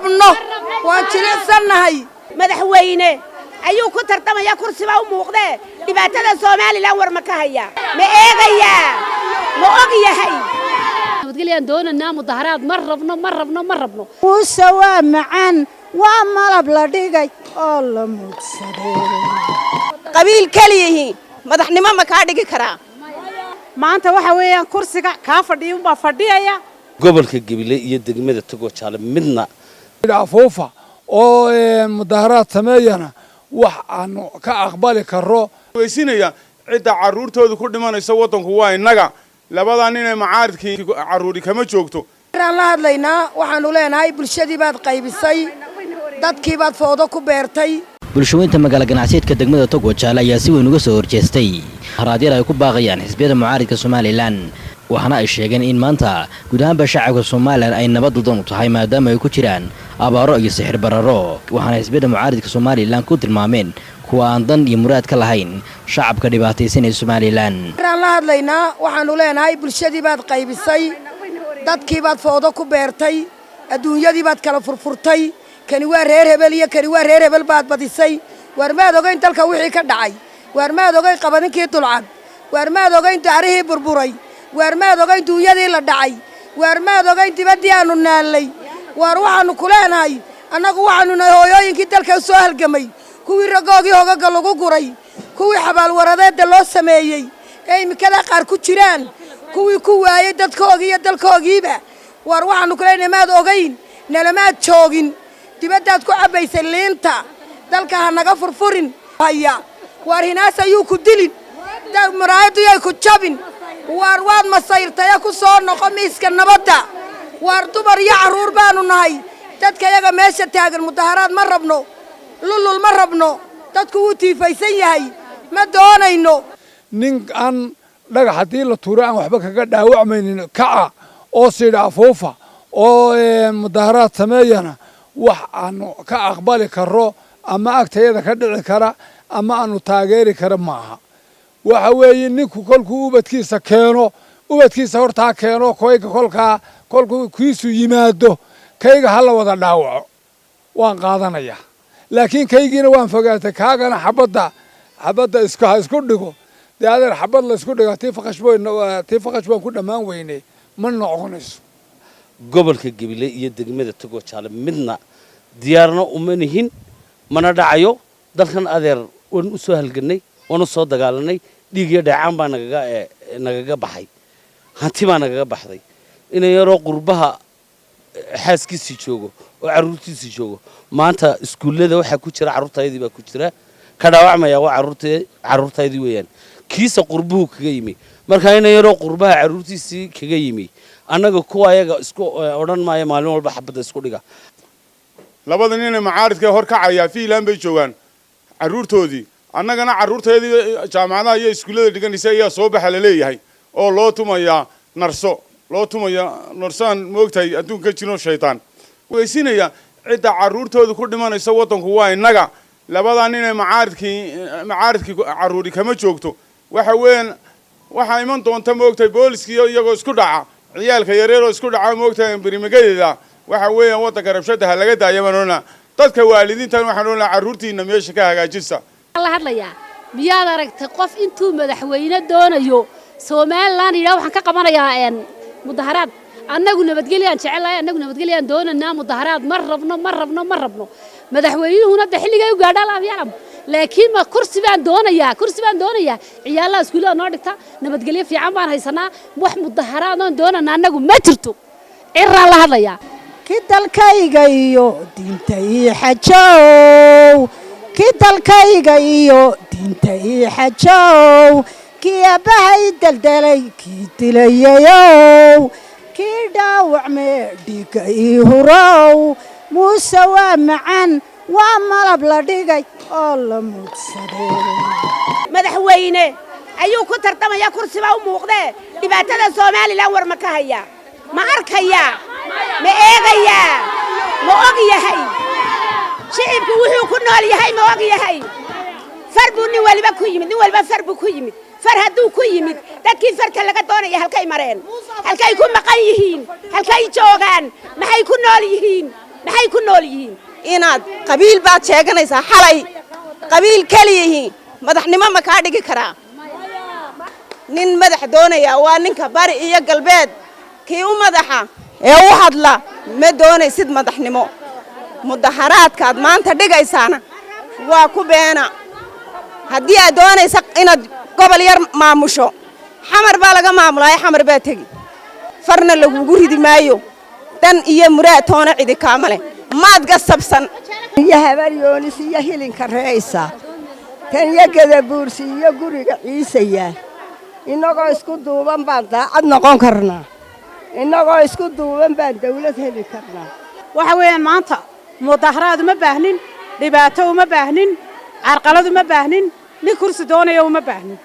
Rabno, waan jilicsannahay. Madaxweyne ayuu ku tartamaya, kursi baa u muuqdee. Dhibaatada Somaliland war ma ka hayaa? Ma eegayaa? Ma og yahay? Nabadgelyaan doonanaa, mudaharaad ma rabno, ma rabno, ma rabno. Muuse waa macaan, waa malab la dhigay oo la mudsaday. Qabiil keliyihiin madaxnimo ma kaa dhigi karaa? Maanta waxa weeyaan kursiga kaa fadhiya unbaa fadhiyaya. Gobolka Gabiley iyo degmada Togwajaale midna Afuufa oo mudaharaad sameeyana wax aanu ka aqbali karo. Weysinaya cidda carruurtooda ku dhimanaysa waddanku waa innaga. Labadaa nin ee macaaridkii carruuri kama joogto. Aan la hadlaynaa, waxaanu leenahay bulshadii baad qaybisay, dadkii baad foodo ku beertay. Bulshaweynta magaala ganacsiyeedka degmada Togwajaale ayaa si weyn uga soo horjeestay haraadyada ay ku baaqayaan xisbiyada mucaaridka Somaliland, waxaana ay sheegeen in maanta guud ahaanba shacabka Somaliland ay nabad dan u tahay, maadaama ay ku jiraan abaaro iyo sixir bararo. Waxaana xisbiyada mucaaridka Somaliland ku tilmaameen kuwa aan dan iyo muraad ka lahayn shacabka dhibaataysan ee Somaliland. Aan la hadlaynaa, waxaanu leenahay bulshadii baad qaybisay, dadkii baad foodo ku beertay, adduunyadii baad kala furfurtay. Kani waa reer hebel iyo kani waa reer hebel baad badisay. Waar maad ogayn dalka wixii ka dhacay? Waar maad ogayn qabadinkii dulcad? Waar maad ogayn daarihii burburay? Waar maad ogayn duunyadii la dhacay? Waar maad ogayn dibaddii aanu naallay? Waar waxaannu ku leenahay, annagu waxaanu nahay hooyooyinkii dalka u soo halgamay, kuwii raggoogii hogaga lagu guray, kuwii xabaalwaradeedda loo sameeyey ee imikadaa qaar ku jiraan, kuwii ku waayey dadkoogii iyo dalkoogiiba. Waar waxaannu ku leenahay, maad ogayn, nalamaad joogin, dibaddaad ku cabbaysay liinta. Dalka ha naga furfurin haya. Waar hinaas ayuu ku dilin, muraayaddu yay ku jabin. Waar waad masayrtaya, ku soo noqo miiska nabadda. Waar dumar iyo carruur baanu nahay dadka yaga meesha taagan. Mudaharaad ma rabno, lulul ma rabno. Dadku wuu tiifaysan yahay, ma doonayno. Nin aan dhagax haddii la tuuro aan waxba kaga dhaawacmaynin kaca oo siidha afuufa oo mudaharaad sameeyana wax aanu ka aqbali karo ama agtayada ka dhici kara ama aanu taageeri kara maaha. Waxa weeye ninku kolkuu ubadkiisa keeno, ubadkiisa hortaa keeno koyga, kolkaa kolkuu kiisu yimaado kayga ha la wada dhaawaco, waan qaadanayaa. Laakiin kaygiina waan fogaatay, kaagana xabadda xabadda isku ha isku dhigo. Dee adeer, xabad la isku dhiga tii faqash boy, tii faqash baan ku dhammaan weynay, ma noqonayso. Gobolka Gabiley iyo degmada Togwajaale midna diyaarna uma nihin, mana dhacayo. Dalkan adeer waan u soo halgannay, waan u soo dagaalanay, dhiig iyo dheecaan baa nagaga baxay, hanti baa nagaga baxday. Inay yaroo qurbaha xaaskiisii joogo oo carruurtiisii joogo, maanta iskuullada waxaa ku jira carruurtaydii baa ku jira, ka dhaawacmaya waa carruurtaydii weeyaan. Kiisa qurbuhu kaga yimi, marka ina yaroo qurbaha carruurtiisii kaga yimi, annaga kuwa ayaga isku odhan maayo maalin walba xabadda isku dhiga. Labada nin ee macaaridka hor kacayaa Fiinland bay joogaan carruurtoodii. Annagana carruurteedii jaamacadaha iyo iskuullada dhiganaysa ayaa soo baxa laleeyahay oo loo tumayaa narso, loo tumaya narsaan. Moogtahay adduunka ka jirno shaytaan weysinaya. Cidda carruurtooda ku dhimanaysa waddanku waa innaga. Labadaa nin ee macaaridkii carruuri kama joogto. Waxa weeyaan waxaa iman doonta, moogtahay, booliskiiyo iyagoo isku dhaca, ciyaalka yareeroo isku dhaca, moogtahay, birimagedeeda. Waxa weeyaan waddanka rabshada ha laga daaya baan odhanaa. Dadka waalidiintan waxaan odhanaa, carruurtiina meesha ka hagaajisa. La hadlayaa, miyaad aragtay qof intuu madaxweyne doonayo Somaliland yidhaha waxaan ka qabanayaa mudaharaad? Annagu nabadgelyaan jecelahay, annagu nabadgelyaan doonanaa, mudaharaad ma rabno, ma rabno, ma rabno. Madaxweynuhuna de xilligay u gaadhaa laaf yaclam, laakiin ma kursi baan doonayaa, kursi baan doonayaa. Ciyaalaha iskuullada noo dhigta, nabadgelyo fiican baan haysanaa. Wax mudaharaad oon doonanaa annagu ma jirto. Ciraan la hadlayaa. Ki dalkayga iyo diinta ii xajow, ki dalkayga iyo diinta ii xajow, kii aabbahay deldelay, kii dilayayow, kii dhaawacmee dhiigga ii hurow. Muuse waa macaan, waa malab la dhigay oo la mudsaday. Madaxweyne ayuu ku tartamaya, kursi baa u muuqdee. Dhibaatada Somaliland war ma ka hayaa? Ma arkayaa? Ma eegayaa? Ma og yahay shicibku wuxuu ku nool yahay? Ma og yahay? Far buu nin waliba ku yimid, nin waliba far buu ku yimid. Far hadduu ku yimid, dadkii farta laga doonaya halkay mareen? Halkay ku maqan yihiin? Halkay joogaan? Maxay ku nool yihiin? Maxay ku nool yihiin? Inaad qabiil baad sheeganaysaa. Xalay qabiil keliyihiin madaxnimo ma kaa dhigi karaa? Nin madax doonaya waa ninka bari iyo galbeed kii u madaxa ee u hadla. Ma doonaysid madaxnimo. Mudaharaadkaad maanta dhigaysaana waa ku beena. Haddii aad doonaysa inaad gobol yar maamusho, Xamar baa laga maamulaayo, Xamar baa tegi. Farna lagugu ridi maayo. Dan iyo muraad toona cidi kaama leh. Maad gasabsan. Iyo Habar Yoonis iyo hilinka reeysa tan iyo Gadabuursi iyo guriga Ciisaya, innagoo isku duuban baan daacad noqon karnaa. Innagoo isku duuban baan dawlad heli karnaa. Waxa weeyaan, maanta mudaharaad uma baahnin, dhibaato uma baahnin, carqalad uma baahnin, nin kursi doonaya uma baahnin.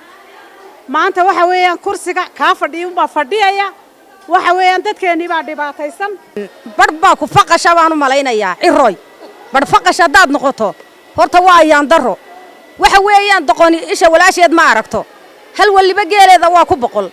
Maanta waxa weeyaan, kursiga kaa fadhiya unbaa fadhiyaya. Waxa weeyaan, dadkeennii baa dhibaataysan. Badh baa ku faqasha baan u malaynayaa. Ciroy, badh faqash haddaad noqoto, horta waa ayaan darro. Waxa weeyaan, doqoni isha walaasheed ma aragto. Hal waliba geeleeda waa ku 100.